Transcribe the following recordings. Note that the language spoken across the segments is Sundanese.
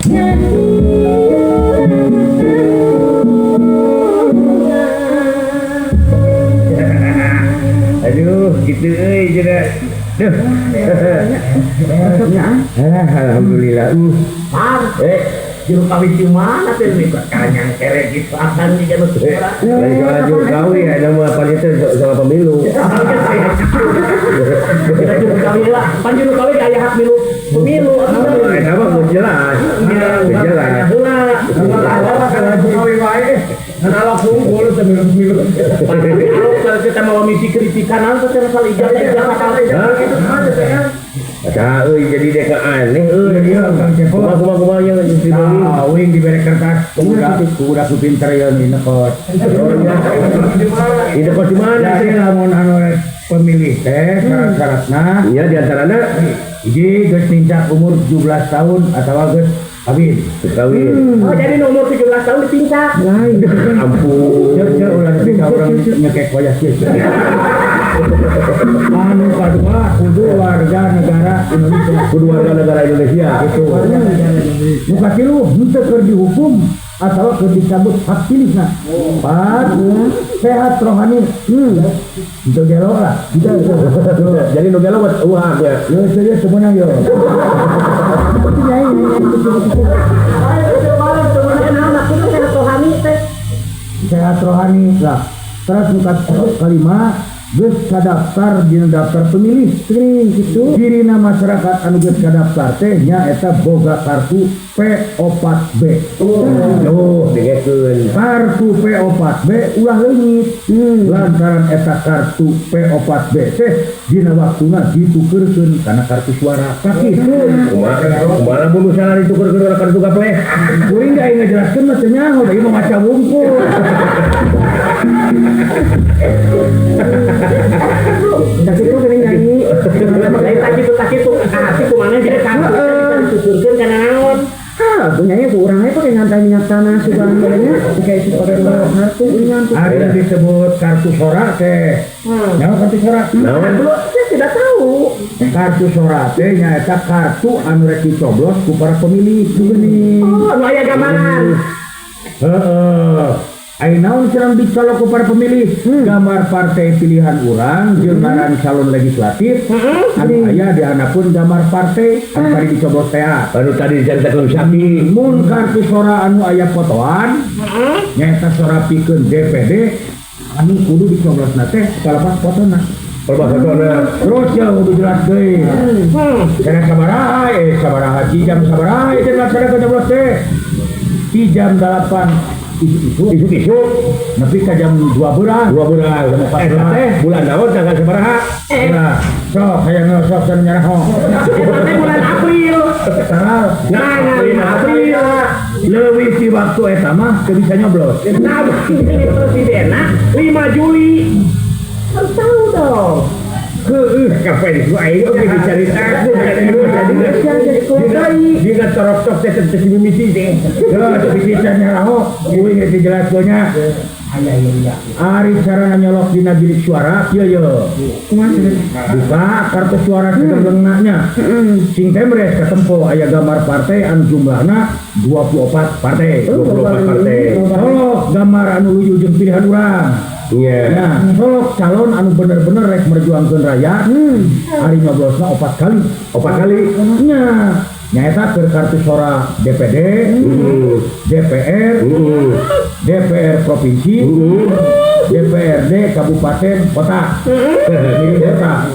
Aduh, gitu euy cenah. Duh. Ah, alhamdulillah. Par, juru kawin di mana teh nih kanyang kere gitu akan di nu Lain soal juru kawin, ada mah pan itu soal pemilu. Kita juru kawin lah, pan juru kawin aya hak milu pemilu atuh. Eta mah geus jelas. Geus jelas. Heula. Kawin wae. Analog unggul sebelum pemilu. Kalau kita mau misi kritikan nanti teh soal ijazah ijazah Hah? Nah, euy jadi dek aneh euy. Iya, Kang Cepot. Kumaha kumaha kumaha yang istri Bang. Ah, wing diberi kertas. Kuda ku pinter ya ini kos. Ini kos di mana Jadi sih? Lamun anu rek pemilih teh syarat-syaratna Iya, di antarana hiji, geus nincak umur 17 tahun atau geus kawin. Geus kawin. Oh, jadi nomor 17 tahun dipincak. Lain. Ampun. Cek cek ulah nepi ka urang nyekek wayah kieu. Anu kadua, kudu warga negara Indonesia. Kudu warga negara Indonesia. Gitu. Nu katilu, henteu keur dihukum atau keur dicabut hak pilihna. Empat, sehat rohani. Henteu gelo lah. Jadi nu gelo mah eueuh ya. Yo yo sebenarnya yo. Nyai, nyai, Sehat rohani teh. Sehat rohani lah. Terus nu kalima, geus kadaftar dina daftar pemilih. Geuning gitu. Cirina masyarakat anu geus kadaftar teh nyaeta boga kartu P4B. Oh, dengekeun. Kartu P4B ulah leungit. Lantaran eta kartu P4B teh dina waktuna ditukerkeun kana kartu suara. Sakitu. Kumaha kumaha lamun misalnya ditukerkeun kana kartu gapleh? Kuring da ngajelaskeun mah teu nyaho, da ieu mah maca wungkul. Tak itu geuning nyanyi. Lain tak kitu, tak kitu. Ah, hati kumaha jadi kartu bisa dituturkeun kana naon? Ah, punyanya ku urang aja pakai ngantai minyak tanah sugan nya pakai pakai kartu ini ngantuk. Ari disebut kartu sora teh. Nyaho kartu sora? Naon? Dulu saya tidak tahu. Kartu sora teh nyaeta kartu anu rek dicoblos ku para pemilih geuning. Oh, nu aya gambaran. Heeh. Ai naon cenah dicolok ku para pemilih? Gambar partai pilihan urang jeung ngaran calon legislatif anu aya di handapeun gambar partai anu tadi dicoblos teh. Anu tadi dicaritakeun Syaki. Mun kartu sora anu aya fotoan nyaeta sora pikeun DPD anu kudu dicoblosna teh kalapas fotona. Palebah fotona. Terus ya kudu jelas deui. Cenah sabaraha sabaraha ti jam sabaraha teh dilaksanakeun coblos teh? Ti jam 8 isuk-isuk. Isuk-isuk. Nepi ka jam 2 beurang. 2 beurang. Jam 4 Eta beurang. teh bulan naon, tanggal sabaraha? Nah, sok hayang sok can nyaraho. Eta teh bulan April. Tanggal Nah, 5 April. Leuwih ti waktu eta mah teu bisa nyoblos. Nah, pilih presidenna 5 Juli. Harus tahu dong. Heueuh, kapan ku aing oge dicaritakeun. Dina torok-tok teh teu mimiti teh. Yo, bisi can nyaraho, kuing geus dijelaskeun nya. Ari carana nyolok dina bilik suara kieu ye. Kumaha cenah? Buka kartu suara sagemblengna nya. Sing tembres katempo aya gambar partai anu jumlahna 24 partai. 24 partai. Colok gambar anu luyu jeung pilihan urang. Iya. Nah, colok calon anu bener-bener rek merjuangkeun rakyat. Ari nyoblosna opat kali. Opat kali. Nya. Nyaeta keur kartu suara DPD, DPR, DPR provinsi, DPRD kabupaten kota. Milih kota.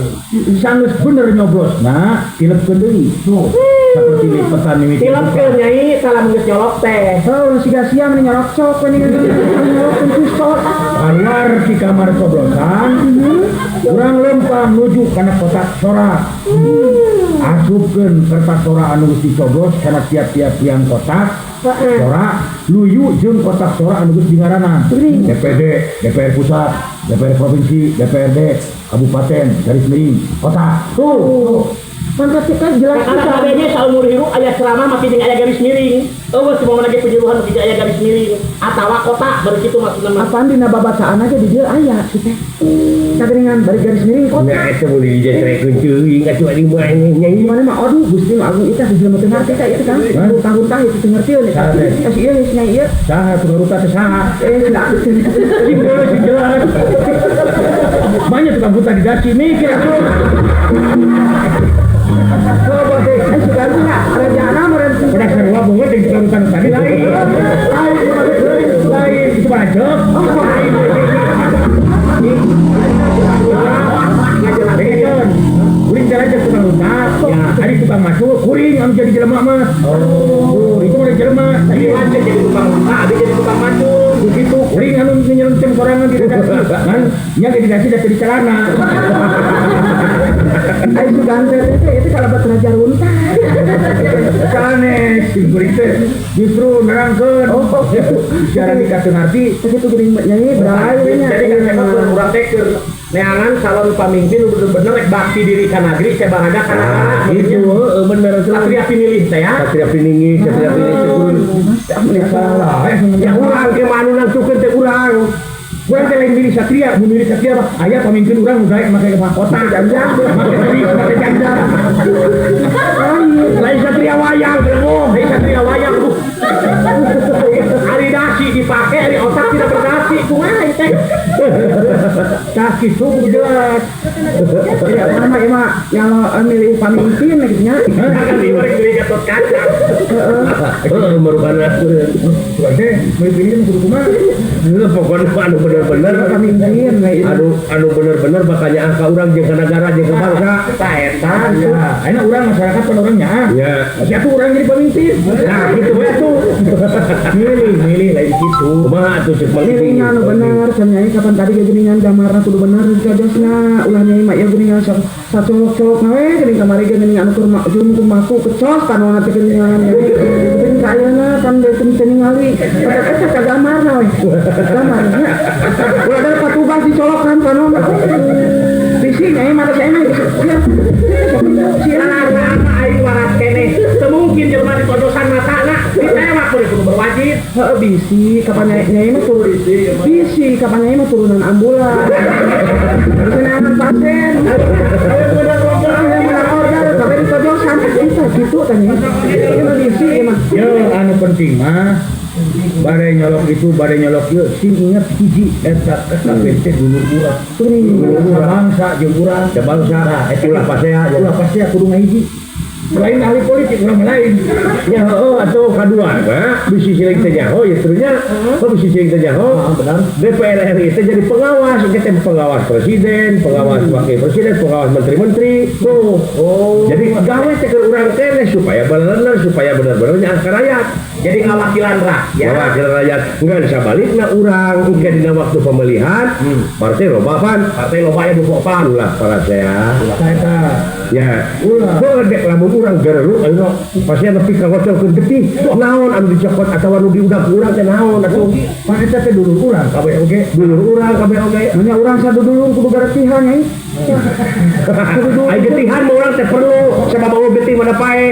Sanggeus bener nyoblosna, tilepkeun deui. Seperti lipetan mimiti. Tilepkeun, Nyai, salam geus nyolok teh. Oh, siga sia meni nyolok cok meni nyolok tusok. Keluar di kamar coblosan, urang lempang nuju kana kotak sora. Asupkeun kertas sora anu geus dicoblos kana tiap-tiap tiang kotak sora luyu jeung kotak sora anu geus dingaranan. DPD, DPR pusat, DPR provinsi, DPRD, kabupaten, garis miring, kota. Tuh. Mantap kan jelas Karena pisan. kabehnya saumur hirup aya ceramah make jeung aya garis miring. Eueuh cuma mana ge penyuluhan make aya garis miring atawa kotak baru kitu maksudna mah. Apaan dina babacaan aja di dieu aya sih teh. Sageningan bari garis miring kotak. Nya eta boleh dijentrekeun teuing atuh adi mah nyai. Mana mah aduh Gusti nu agung itu jelema teu ngarti ka ieu kan. Runtah-runtah itu teu ngerti euy. Kasih ieu geus nyai ieu. Saha tukang runtah teh saha? Eh, sing sing jelas. Banyak tukang runtah di dasi mikir atuh. Coba teh, sugan teh rencana meureun. Udah sarua banget jeung tukang runtah tadi lain. Lain itu mah lanjut. Kuring jalan jeung tukang runtah, ya ari tukang masuk kuring anu jadi jelema mah. Oh, itu udah jelema. Jadi lanjut jadi tukang runtah, abi jadi tukang macul. Begitu kuring anu nyelenceng sorangan di dasi. Kan nya di dasi da teu di celana. Ai sugan teh itu kalabat raja runtah. Sanes kuring teh justru nerangkeun. Oh, secara nikah teu ngarti. Sakitu geuning nyanyi bray nya. Jadi kan emang urang teh keur neangan calon pamimpin nu bener-bener rek bakti diri ka nagri cebangada kana Gitu heueuh bener Satria pinilih teh ya. Satria pininggi, satria pininggi Salah. Ya urang ke mah anu nangtukeun teh urang. Urang teh lain milih satria, mun milih satria mah aya pamimpin urang nu daek make mahkota, Janjang, make seri, make janjang. Lain satria wayang belum. Lain satria wayang. Ari dasi dipake, ari otak tidak berdasi. Kumaha ieu teh? Tah kitu kudu jelas. Jadi apa mah ieu mah yang milih pamimpin gitu nya. Kan diurang deui Gatot Kaca. Heeh, merupakan Urang teh milih mah kudu kumaha? Heuh, pokona anu bener-bener Pamimpin we. Anu bener-bener bakal nyaah ka urang jeung ka nagara jeung ka bangsa. Tah eta. Ya, ayeuna urang masyarakat pan urang nyaah. Ya. Siapa urang jadi pemimpin? Nah, kitu we atuh. Milih, milih lain kitu. Kumaha atuh cek Mang Milih anu bener, can nyai kapan tadi ge geuningan gambarna kudu bener kajosna. Ulah nyai mah ieu geuningan sacolok-colok we geuning kamari ge geuningan anu keur zoom kumaku kecos panona teh geuningan. Geuning ka ayeuna kan deui teu ningali. Eta ka gambarna we. Gambarna. Ulah da patubas dicolokan panona. Bisi nyai mah teh emang Salah aing waras keneh. Teu mungkin jelema ditojosan matana, ditewak kudu berwajib. Heeh bisi kapan nyai mah turun bisi kapan nyai mah turunan ambulan. Turunan pasien. Menang order sampai ditojosan eta kitu teh nyai. Ieu mah bisi ieu mah. Yo anu penting mah bare nyolok itu bare nyolok ieu sing inget hiji eta SKPT dulur urang. Dulur bangsa jeung urang. Ka bangsa Eta ulah pasea ulah pasea kudu ngahiji. Lain ahli politik urang lain. Ya heueuh atuh kadua mah bisi siling teh nyaho ya terusnya. Oh bisi siling teh nyaho. Benar. DPR RI teh jadi pengawas, ieu teh pengawas presiden, pengawas wakil presiden, pengawas menteri-menteri. Tuh. Oh. Jadi gawe teh keur urang keneh supaya bener-bener supaya bener-bener nyaah ka rakyat. Jadi ngawakilan rakyat. Ngawakilan rakyat ngan sabalikna urang engke dina waktu pemilihan partai loba pan, Partai loba aya 24. Ulah parasea. Eta. Ya, Ulah. heueuh dek lamun urang gerelu ayeuna pasti nepi ka ngocorkeun getih. Naon anu dicokot atawa nu diudag ku urang teh naon atuh. Pan eta teh dulur urang kabeh oge. Dulur urang kabeh oge. Nya urang sadudulur kudu garetihan nyai. Ai getihan mah urang teh perlu sabab eueuh getih mah da paeh.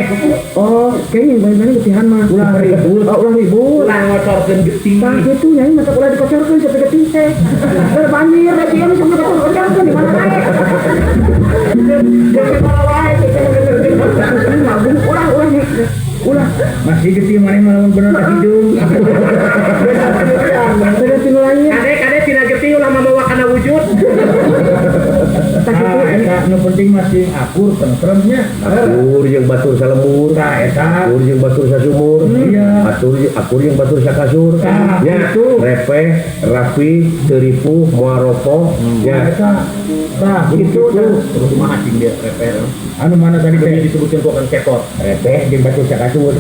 Oh, kayaknya bagaimana getihan mah. Ulah ribut. Oh, ulah ribut. Ulah ngocorkeun getih. Tah kitu nyai mata ulah dikocorkeun sampai getih teh. Keur banjir sih ieu sampai dikocorkeun di mana wae. Ulah ulah ulah Masih getih maneh mah lamun bener ka hidung. Beda tinu lain. Kade kade tina getih ulah mamawa kana wujud. Tah kitu Eta nu penting masih akur tentremnya. Akur jeung batur salembur. Tah eta. Akur jeung batur sasumur. Iya. Akur jeung batur sakasur. Tah, Ya, gitu. repeh, rapi, teu ripuh, moal ropoh. Ya. Eta. Tah Gitu gitu. Terus kumaha cing dia repeh. Anu mana tadi teh Demi disebutkeun ku Kang Cepot. repeh jeung batur sakasur.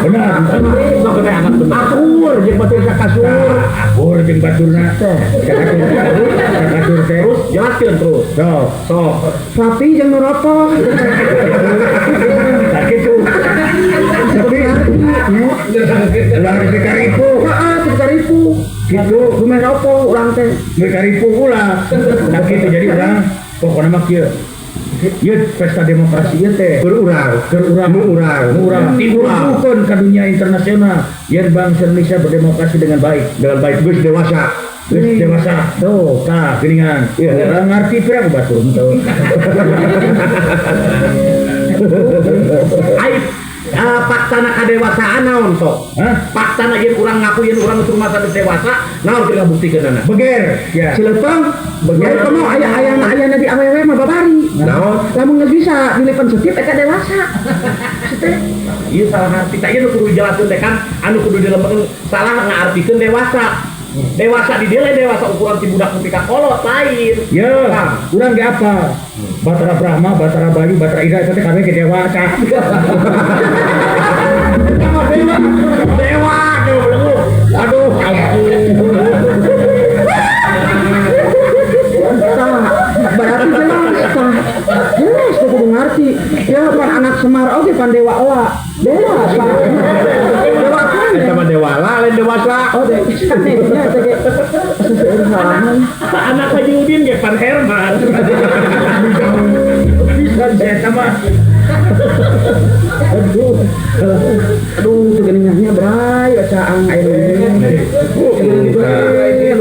Benar. Sok teh anak bener. Akur jeung batur sakasur. Akur jeung baturna. Sakasur. Sakasur teh. Terus jelaskeun terus. Sok. Sok. Rapi jeung nu ropoh. Tah kitu. Tapi ulah geus karipu. Heeh, teu karipu. Kitu. Dumeh ropoh urang teh. Geus karipu ulah. Tah kitu jadi urang pokona mah kieu. Ieu pesta demokrasi ieu teh Keur urang, keur urang nu urang, nu urang ti urang. ditunjukkeun ka dunia internasional yen bangsa Indonesia berdemokrasi dengan baik. Dengan baik geus dewasa. Geus dewasa. Tuh, tah geuningan. Iya. Urang ngarti pira ku batur henteu. Ai faktana kadewasaan naon sok? Hah? Faktana yen urang ngaku yen urang geus rumasa geus dewasa, naon keur ngabuktikeunana? Beger. Ya. Cileupeng, beger komo aya ayana ayana di awewe mah babari. Naon? Lamun geus bisa dilepan setip eta dewasa. Setip. Ieu salah ngarti teh ieu nu kudu dijelaskeun teh kan anu kudu dilempeun salah ngaartikeun dewasa. Dewasa di dieu lain dewasa ukuran ti budak nepi ka kolot lain. Ya, urang ge apa? Batara Brahma, Batara Bayu, Batara Ida eta teh kabeh ge dewasa. Dewa, dewa, dewa. Aduh, ampun. Tah, berarti jelas tah. Jelas tuh kudu ngarti. Ya pan anak Semar oge pan dewa oa. Dewasa. Dewa kan. Eta mah dewala lain dewasa. Oh, deh. Nya teh ge seseueur salahan. Anak Haji Udin ge pan Herman. Bisa eta mah. Aduh. Aduh, teu geuningannya bray, caang aya nu.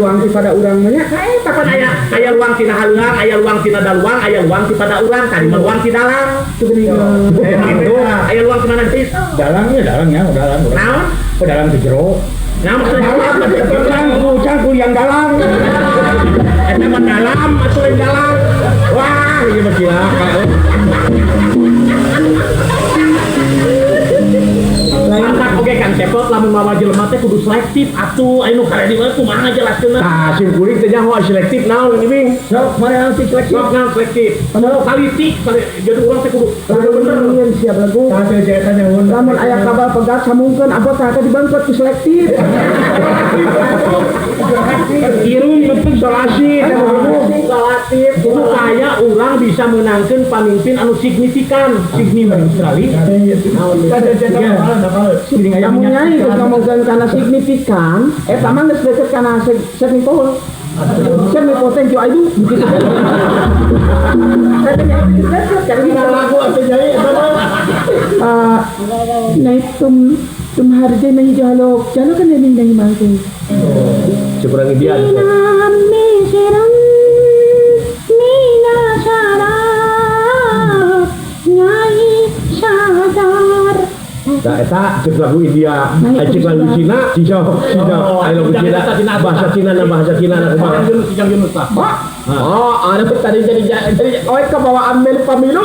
Luang ti pada urang mah nya. Eta pan aya luang tina haluang, aya luang tina daluang, aya luang ti pada urang, tadi mah luang ti dalang. Teu geuningan. Gitu. Aya luang ti mana deui? Dalangnya, dalangnya, dalang. Naon? Oh, dalang di jero. Naon maksudna? Cangkul, cangkul yang dalang. Eta mah dalam atuh lain dalang. Wah, ieu mah cilaka. Mantap oge Kang Cepot lamun mawa jelema teh kudu selektif atuh aya nu karedi mah kumaha jelaskeunna. Tah, sim kuring teh nyaho selektif naon ini, Bing? Sok, mari anu selektif. Sok naon selektif. Kalitik jadi urang teh kudu bener. Lamun siap lagu. Tah teh eta nyaho. Lamun aya kabal pegat samungkeun abot tah teh dibangkot ku selektif. Irung penting solasi teh Selektif supaya urang bisa menangkeun pamimpin anu signifikan. Signifikan Australia. Lamun nyai geus ngomongkeun kana signifikan, eta mah geus deket kana semi-pol. Semi-pol thank you I do. Lagu atuh nyai eta mah. Naik tum harje nahi jalok jalok kan nahi nahi mangke. Cukurangi dia. Nah, eta cek lagu India, cek lagu Cina, Cina, ayo lagu Cina, bahasa Cina, na bahasa Cina, na kumaha. Oh, ada tadi jadi oi kebawa ambil pemilu,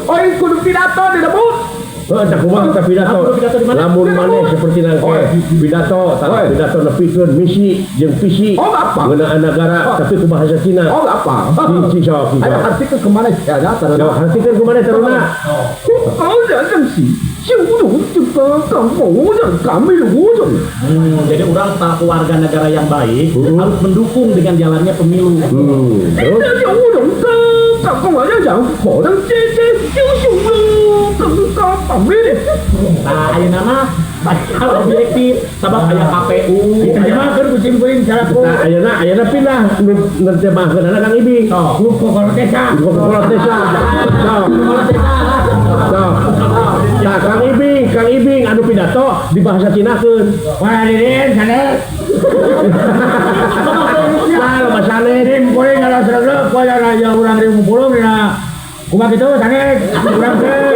oi kudu pidato di debut. Oh, tak kumaha tah pidato. Lamun maneh seperti nangke pidato, tah pidato nepikeun misi jeung visi. Oh, apa? Ngeunaan negara tapi ku bahasa Cina. Oh, apa? Si sok. Ada artikel kemana ya, taruna. Artikel kemana taruna? Jadi orang tak warga negara yang baik harus mendukung dengan jalannya pemilu. Terus? Nah, ayeuna mah banyak objektif sabab aya KPU. Diterjemahkeun ku sim kuring salaku. Nah, ayeuna pindah nu nerjemahkeunana Kang Ibing. Ku kokolotesa. Ku kokolotesa. Sok. Sok. Nah, Kang Ibing anu pidato di bahasa Cinakeun. Wah, didin sanes. Nah, loba sanes. Sim kuring ngalasreuleuh poe raja urang riung pulung dina kumaha kitu sanes urang teh.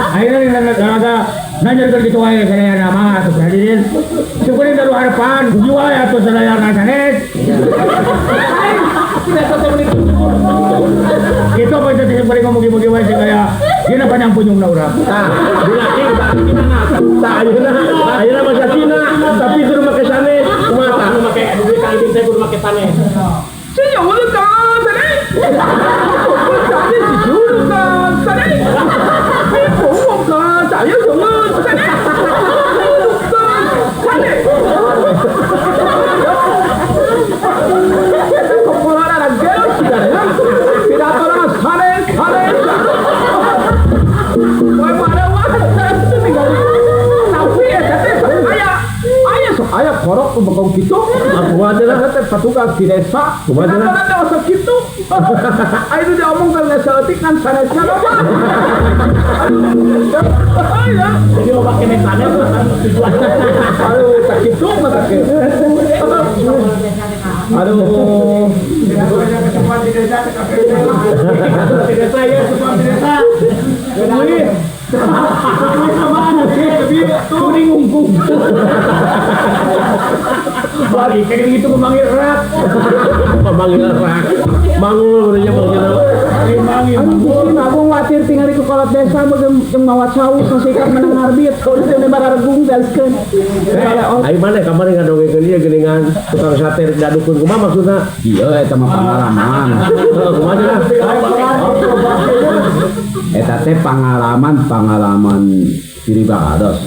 Ayeuna dina laga nanjerkeun kitu wae sadayana mah atuh hadirin. Sim kuring gaduh harapan puji wae atuh sadayana sanes. Kitu poe teh sim kuring mugi-mugi wae sing aya dina panjang punyungna urang. Tah, dina tah ayeuna bahasa Cina tapi kudu make sanes. Kumaha tah? Kudu make duit Kang Ibing teh kudu make sanes. Aya korok ku bengkong kitu. Aku aja lah. Teh patugas di desa. Kumaha cenah? Kenapa teh osok kitu? Ayo diomongkeun geus saeutik kan sanesna loba. Jadi loba keneh sanes tujuan. Aduh, tak kitu mah tak kitu. Aduh. Kesemua di desa, di desa ya, semua di desa. Kuning ungkung. Lagi kayak gitu memanggil rak. Memanggil rak. Mangul katanya manggil rak. Aduh, aku khawatir tinggal di kolot desa jeung mawa saus nasikat menang arbit. Udah teh bararegung bereskeun. Ayo mana kamari ngadongengkeun ieu geuningan tukang sate dadukeun kumaha maksudna? Iya eta mah pengalaman. Heeh, kumaha cenah? Eta teh pengalaman diri barados.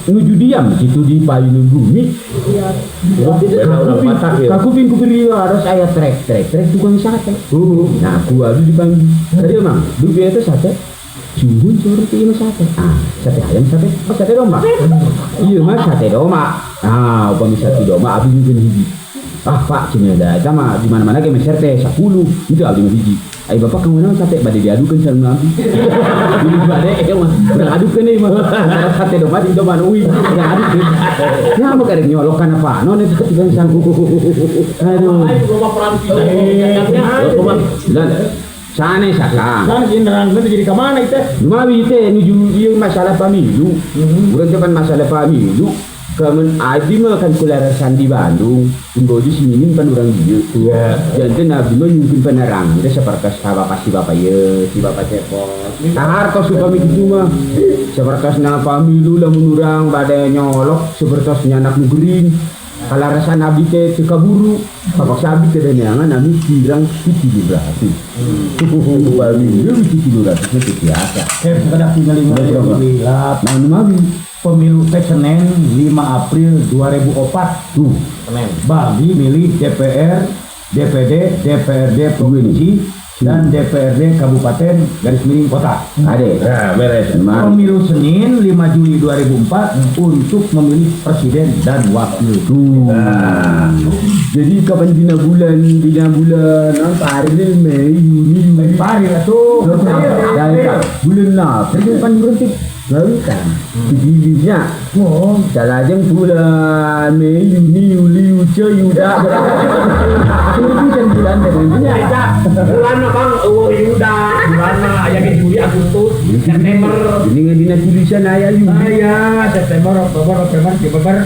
Nuju diam gitu di payung bumi. Kakuping kuping harus aya trek tukang sate. Nah, aku adu dipanggil. Tadi emang, duit itu sate. Sungguh curi ke ini sate. Ah, sate ayam sate. Oh, sate domba. Iya mah sate domba. Ah, upami sate domba abdi mungkin hiji. Ah, Pak, cenah da eta mah di mana-mana ge meser teh 10. Itu abdi mah hiji. Ai bapak kemana sate bade diadukeun sareng abdi. Ini bade mah urang adukeun deui mah. Sate domba di domba nu uih. Urang adukeun. Ya mah karek nyolok kana panon eta tukang sangku. Aduh. Ai loba peran kita. Sanes akang. Sanes nerangkeun jadi ka mana teh? Mawi teh nuju ieu masalah pamilu. Urang teh kan masalah pamilu. Kamen abdi mah kan kularasan di Bandung, Bodi singinin pan urang dieu. Iya. Janten abdi mah nyungkeun penerangan teh sapertos ka bapak si bapak ieu, si bapak cepot. Nah, hartos upami kitu mah. Sapertosna pamilu lamun urang bade nyolok sapertos nyanak nu gering. Kalarasan abdi teh teu kaburu. Kapaksa abdi teh neangan abdi kirang hiji 300. Pamilu hiji 300 teh biasa. Saya sakedak tinggal lima. Nah, nu mah Pemilu teh Senin 5 April 2004 tuh Senin bagi milih DPR, DPD, DPRD provinsi dan DPRD kabupaten garis miring kota. Ade. Nah, beres. Pemilu Senin 5 Juli 2004 untuk memilih presiden dan wakil. Nah. Jadi kapan dina bulan April, Mei, Juni, Mei atuh. Bulan April pan berhenti. Lalu kan, digilinya, oh, salajeng bulan Mei, Juni, Juli, Uce, Yuda, itu kan bulan teh nya. Bulan bang, eueuh Yuda, bulan mah aya ge Juli, Agustus, September. Ini dina tulisan aya Juli. Aya September, Oktober, November, Desember.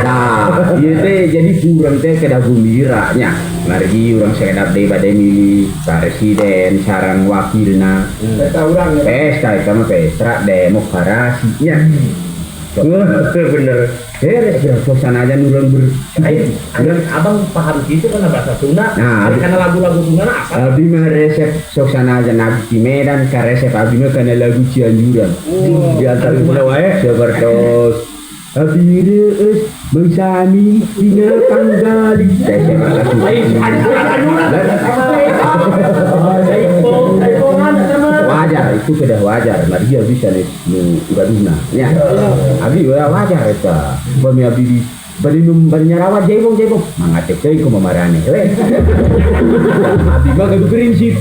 Nah, ieu teh jadi kurang teh kedah gembira nya. Margi urang sakedap deui bade milih presiden sareng wakilna. Pesta urang ya. Pesta eta mah pesta demokrasi nya. Bener. Beres ya suasana aja urang ber. Abang paham gitu kan bahasa Sunda. Nah, karena lagu-lagu Sunda apa? Abdi mah resep suasana aja nabi di Medan ka resep abdi mah kana lagu Cianjuran. Di antara kumaha wae sapertos Abdi reus bengsami dina tanggali. Resep lagu. Wajar itu sudah wajar, mari bisa nih nu gaduhna nya. Abi wajar eta. Upami abi di bari nu bari nyarawat jaibong mangatek deui kumaha marane we. Abi mah gaduh prinsip.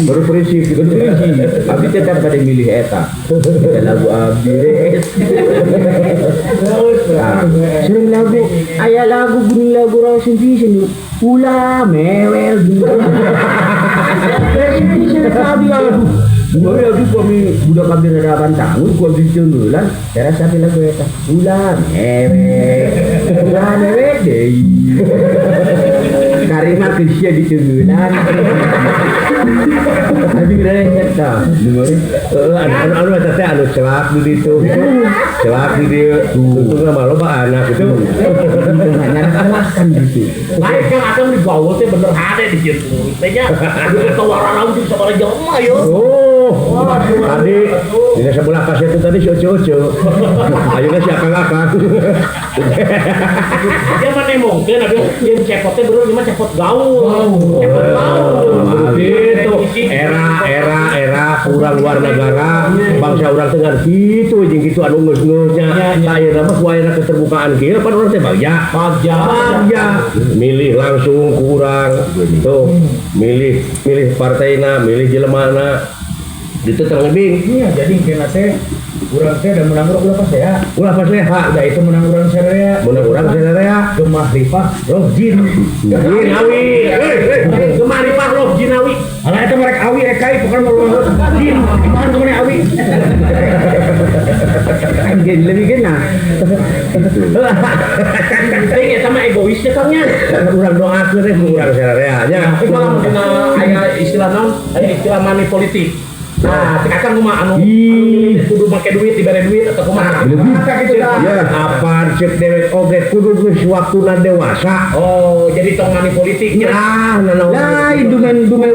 Baru prinsip. Gaduh prinsip. Abi tetap bade milih eta. Eta lagu abdi rees. Sering lagu aya lagu geuning lagu Rasul pisan ulah mewel. Baru abdi kami budak abdi rada bantangun ku abdi ceungeulan teras abdi lagu eta ulah mewek deui karima keur sia diceungeulan abdi rada eta anu eta teh anu celak di ditu celak di dieu untungna mah loba anak gitu nyalakan gitu lain kan akang di gaul teh bener hade di dieu teh nya tawaran jeung sabaraha jelema yo. Oh, tadi di sebelah kaset itu tadi si Oce-Oce. Ayeuna si Akang-akang. Dia mah nemongkeun abi jeung cepot teh bener mah cepot gaul. Cepot gaul. Gitu. Era Urang luar negara, bangsa urang teh ngan kitu jeung kitu anu geus-geusnya. Ayeuna mah ku ayeuna keterbukaan kieu pan urang teh bagja. Bagja. Bagja. Milih langsung ku urang. Tuh, milih milih partaina, milih jelemana. Itu terlebih. Iya, jadi kena teh urang teh da menang urang ulah pasea. Ulah pasea. Udah itu menang urang sararea. Menang urang sararea. Gemah ripah roh jin. Jinawi. Gemah ripah roh jinawi. Alah eta merek awi rek kai pokokna mau jin. Kumaha kumaha awi. Anjing lebih kena. Penting eta mah egois teh Kang nya. Urang doakeun teh ku urang sararea nya. Tapi kalau dina aya istilah naon? Aya istilah money politik. Nah, cek akang kumaha anu anu kudu make duit dibere duit atau kumaha? Gitu dah. Ya, apaan cek dewek oge kudu geus waktuna dewasa. Oh, jadi tong money politiknya. Ah, nanaon. Lain dume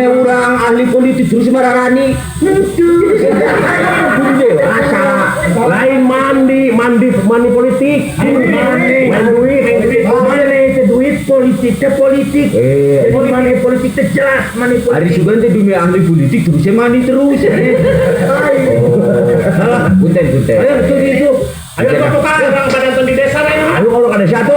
urang ahli politik terus mararani. Henteu. Kudu dewasa. Lain mandi, mandi mandi politik. Mandi, main duit, Mana itu duit politik teh politik. Eh, Jadi mana politik teh jelas mana Ari politik. sugan teh dume ahli politik terus mandi terus. Punten punten. Ayo itu itu. Ayo tukar orang pada nonton di desa lain. Ayo kalau kada satu.